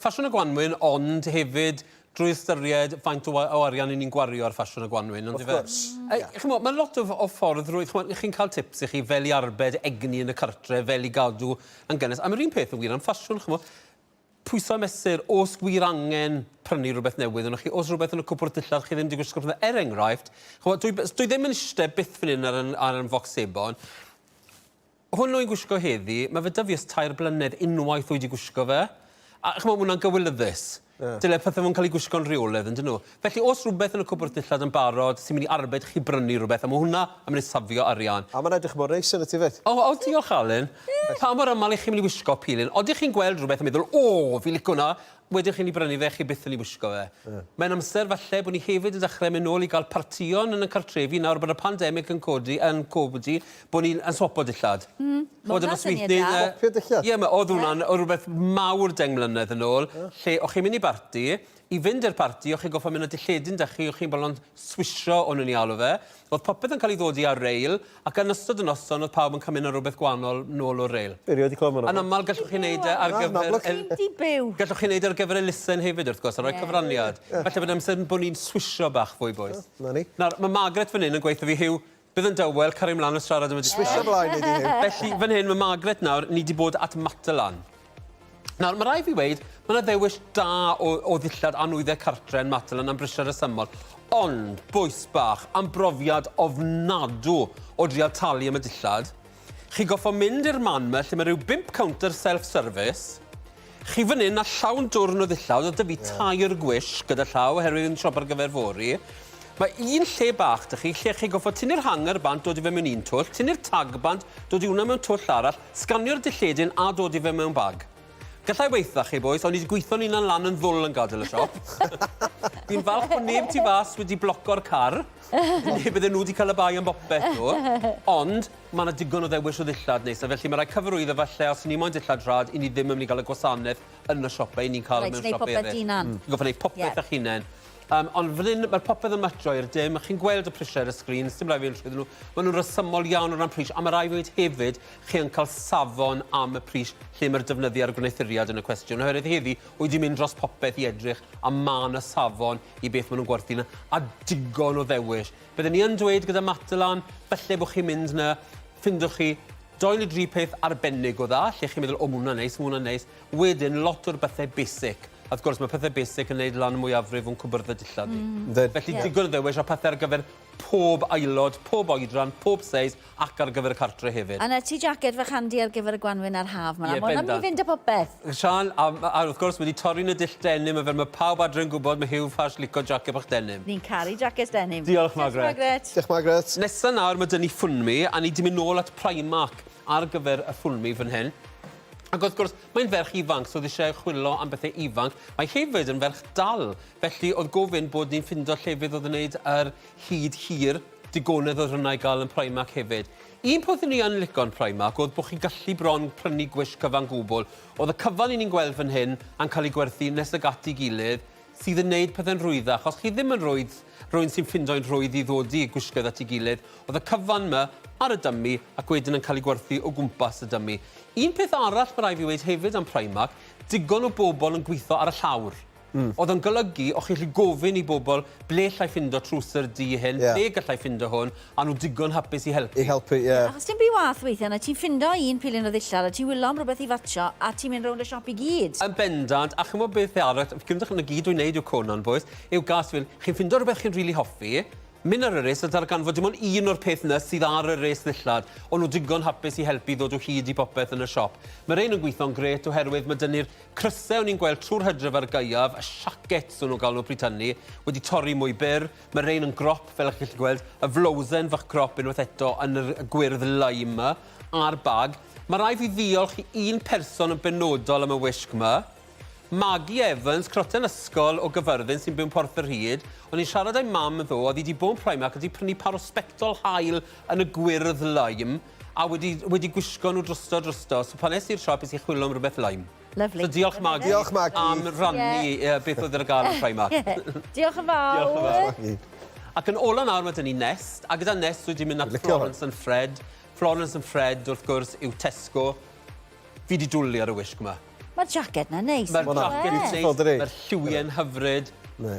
Ffasiwn y Gwanwyn ond hefyd drwy ystyried faint o o arian 'yn ni'n gwario ar ffasiwn y Gwanwyn on'd Wrth yfe? gwrs. Yy ch'mo' ma' lot o o ffordd rwy ch'mo' chi'n ca'l tips i chi fel i arbed egni yn y cartre fel i gadw yn gynnes a ma'r un peth yn wir am ffasiwn ch'mo' pwyso a mesur o's wir angen prynu rwbeth newydd arnoch chi o's rwbeth yn y cwpwrdd dillad chi ddim 'di gwisgo er enghraifft ch'mo' dwi by- dwi ddim yn ishte byth fan 'yn ar 'yn ar 'yn focs sebon. Hwn wy'n gwisgo heddi, ma' fe 'da fi ers tair blynedd, unwaith wy 'di gwisgo fe. A ch'mo' ma' wnna'n gywilyddus. Ie. Dyle pethe fo' yn ca'l 'u gwisgo'n rheoledd on'd 'yn nhw? Felly o's rwbeth yn y cwpwrdd dillad yn barod sy'n myn' i arbed chi brynu rwbeth a ma' hwnna yn myn' i safio arian. A ma'n edrych mor neis arnot ti 'fyd. O o diolch Alun. Pa mor amal 'ych chi'n myn' i wisgo pilyn? Odych chi'n gweld rwbeth a meddwl o fi lico wnna Wedyn chi'n 'i brynu fe, chi byth yn 'i wisgo fe. Ie. Mae'n amser falle bod ni hefyd yn dechrau mynd nôl i gael partïon yn y cartrefi nawr bod y pandemig yn codi, yn codi, bod ni'n yn swapo dillad. Mm. Ma' Ch'mod y hwnna'n syniad nosweithdy da. 'na. Swapio dillad? Ie ma' o'dd hwnna'n o' rwbeth mawr deng mlynedd yn ôl lle o'ch chi'n mynd i barti, i fynd i'r parti o'ch chi'n goffo mynd â dilledyn 'da chi, o'ch chi'n bolon swisho o'n nhw'n 'i alw fe. O'dd popeth yn cael ei ddodi ar rail, ac yn ystod y noson o'dd pawb yn cael mynd â rhywbeth gwahanol nôl o'r rail. Fi erioed 'di clywed am Yn hwnna. aml gallwch chi neud e ar Na, gyfer... na, Chi'n di byw. Gallwch chi neud e ar gyfer elusen hefyd wrth gwrs a rhoi cyfraniad. Falle bod amser bod ni'n swisho bach fwy bois. 'Na ni. Nawr, ma' Margaret fan 'yn yn gweutho fi, Huw, bydd yn dawel, cario mlan a siarad am y dillad. Swisho mlaen nei di Huw. Felly, fan hyn, ma' Margaret nawr, ni 'di bod at Matalan. Nawr, mae rhaid fi weud, mae yna ddewis da o, o ddillad a nwyddau cartre yn Matalan am brisiau rhesymol. Ond, bwys bach, am brofiad ofnadw o drial talu am y dillad. Chi goffo mynd i'r man 'ma lle mae rhyw bump cownter self-service. Chi fan hyn a llawn dwrn o ddillad, oedd 'da fi tair gwisg gyda llaw oherwydd yn siop ar gyfer fory. Mae un lle bach 'da chi lle chi goffo tynnu'r hanger bant dod i fe mewn un twll, tynnu'r tag bant, dod i hwnna mewn twll arall, Sganio'r dilledyn a dod i fe mewn bag. Gallai weitha chi bois, o'n i 'di gwitho'n hunan lan yn ddwl yn gadael y siop. Fi'n falch bod neb tu fas wedi bloco'r car, neu bydden nhw wedi cael y bai am bopeth nhw. Ond ma' 'na digon o ddewis o ddillad neis, a felly ma' raid cyfarwyddo falle os 'yn ni moyn dillad rhad, 'yn ni ddim yn mynd i gael y gwasanaeth yn y siopau 'yn ni'n cael mewn siop eraill. Rhaid ti neud popeth dy hunan. Ti'n gorfod neud popeth eich hunen. Yym, ond fan hyn, mae'r popeth yn matcho i'r dim. Chi'n gweld y prisiau ar y sgrin, sdim rhaid fi fynd trwyddyn nhw. Maen nhw'n resymol iawn o ran pris, a mae rhaid fi weud hefyd, chi yn cael safon am y pris lle mae'r defnyddiau a'r gwneuthuriad yn y cwestiwn. Oherwydd heddi, wy 'di mynd dros popeth i edrych a ma' 'na safon i beth maen nhw'n gwerthu 'na, a digon o ddewis. Bydden ni yn dweud gyda Matalan, falle bod chi'n mynd 'na, ffindwch chi dou neu dri peth arbennig o dda, lle chi'n meddwl, o, ma' hwnna'n neis, ma' hwnna'n neis. Wedyn, lot o'r bethau basic. A wrth gwrs, mae pethau basic yn neud lan y mwyafrif o'n cwpwrddau dillad ni. Yndyn. Felly, digon o ddewis a pethau ar gyfer pob aelod, pob oedran, pob seis, ac ar gyfer y cartre hefyd. A 'na ti jacket fach handi ar gyfer y gwanwyn a'r haf. Ie, Mae hwnna'n mynd i bendant. fynd â popeth. Siân, a, a wrth gwrs, wedi torri'n y dull denim, a fel mae pawb adre yn gwybod, mae Huw Ffash lico jacket bach denim. Ni'n caru jackets denim. Diolch, Margaret. Diolch, Margaret. Diolch, Margaret. Nesa nawr, mae 'da ni Funmi, a ni 'di mynd nôl at Primark ar gyfer y Funmi fan hyn. Ac wrth gwrs, mae'n ferch ifanc, so oedd eisiau chwilo am bethau ifanc. Mae hefyd yn ferch dal, felly oedd gofyn bod ni'n ffindo llefydd oedd yn gwneud yr hyd hir, digonedd oedd hwnna i gael yn Primark hefyd. Un peth o'n i yn lico yn Primark oedd bod chi'n gallu bron prynu gwisg cyfan gwbl. Oedd y cyfan i ni'n gweld fan hyn yn cael ei gwerthu nes ag at ei gilydd, sydd yn neud pethe'n rhwyddach. Os chi ddim yn rhwydd, rhywun sy'n ffindo'n rhwydd i ddodi gwisgoedd at ei gilydd, oedd y cyfan 'ma ar y dummy ac wedyn yn cael ei gwerthu o gwmpas y dummy. Un peth arall ma' raid fi weud hefyd am Primark, digon o bobl yn gwitho ar y llawr. Oedd o'n golygu o'ch chi'n gallu gofyn i bobl ble llai ffindo trwser du hyn, Ie. ble gallai ffindo hwn, a nhw digon hapus i helpu. I helpu, ie. Achos dim byd wath weithiau na ti'n ffindo un pilyn o ddillad a ti'n wylo am rhywbeth i fatsio a ti'n mynd rownd y siop i gyd. Yn bendant, a chimod beth arall, gymdach na gyd dwi'n neud yw Conan, bois, yw gas fel, chi'n ffindo rhywbeth chi'n rili hoffi, mynd ar y res a darganfod dim ond un o'r peth 'na sydd ar y res ddillad, o'n nhw digon hapus i helpu ddod o hyd i bopeth yn y siop. Mae rhein yn gweithio'n grêt oherwydd mae 'da ni'r crysau o'n i'n gweld trwy'r hydref a'r gaeaf, y siacets o'n nhw'n gael nhw pryd hynny, wedi torri mwy byr, Mae rhein yn grop, fel y'ch chi'n gallu gweld, y flowsen fach crop unwaith eto yn yr gwyrdd lime 'ma, a'r bag. Mae rhaid fi ddiolch i un person yn benodol am y wisg 'ma. Maggie Evans, croten ysgol o Gyfyrddin sy'n byw'n Porth yr Hyd. O'n i'n siarad â'i mam ddo, oedd hi 'di bod yn Primark a 'di prynu par o sbectol haul yn y gwyrdd lime a wedi, wedi gwisgo nhw drosto drosto. So pan es i'r siop es i chwilio am rhywbeth lime. Lovely. So diolch Maggie. Diolch Maggie. Am rannu yeah. beth oedd ar gael yn Primark. Diolch yn fawr. Diolch yn fawr. Maggie. Ac yn ola nawr mae dyn ni Nest, a gyda Nest wedi mynd at Florence and Fred. Florence and Fred, wrth gwrs, yw Tesco. Fi di dwlu ar y wisg yma. Mae'r jacket 'na'n neis. Mae'r jacket yn neis, Beautiful, dydi? mae'r lliwiau'n hyfryd. Ne.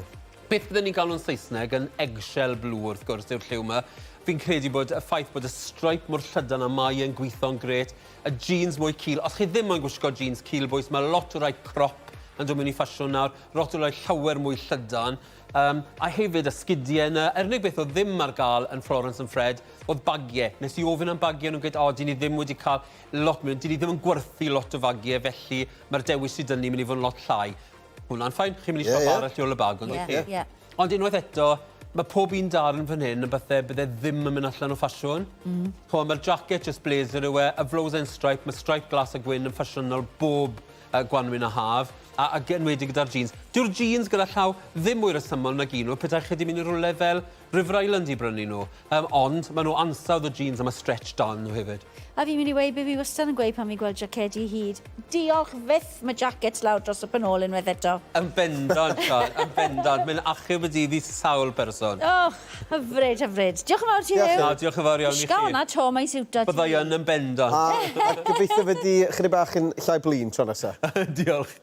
Beth bydden ni'n galw'n Saesneg yn eggshell blue wrth gwrs yw'r lliw 'ma. Fi'n credu bod y ffaith bod y stripe mor llydan a mae e'n gweithio'n grêt, y jeans mwy cul. Os chi ddim moyn gwisgo jeans cul bois, mae lot o rai crop yn dod mewn i ffasiwn nawr, lot o rai llawer mwy llydan. Um, a hefyd y sgidiau yna, yr unig beth oedd ddim ar gael yn Florence and Fred oedd bagiau. Nes i ofyn am bagiau, nhw'n gweud, o, dyn ni ddim wedi cael lot mwy, dyn ni ddim yn gwerthu lot o fagiau, felly mae'r dewis sydd 'da ni mynd i fod yn lot llai. Hwnna'n fine, chi'n mynd i siop arall tu ôl y bag, ond chi? Yeah. Ond unwaith eto, mae pob un darn fan hyn yn bethau bydde ddim yn mynd allan o ffasiwn. Ch'mo', mae'r jacket just blazer yw e, y blouse stripe, mae stripe glas a gwyn yn ffasiynol bob gwanwyn a haf, a, a enwedig gyda'r jeans. Dyw'r jeans gyda llaw ddim mwy resymol nag un nhw, petai chi wedi mynd i rhywle fel River Island i brynu nhw. Ond maen nhw ansawdd y jeans a mae stretch dan nhw hefyd. A fi'n mynd i weud be fi wastad yn gweud pan fi'n gweld jacedi hud. Diolch fyth mae jackets lawr dros y pen ôl unwaith eto. Yn bendant, Sian, yn bendant. Mae'n achub y dydd i sawl person. Och, hyfryd, hyfryd. Diolch yn fawr ti, Huw. Na, diolch yn fawr iawn i chi. Wisga hwnna 'to, mae'n siwto ti. Bydda i yn yn bendant. A, a gobeithio fyddi chydig bach yn llai blin tro nesa. Diolch.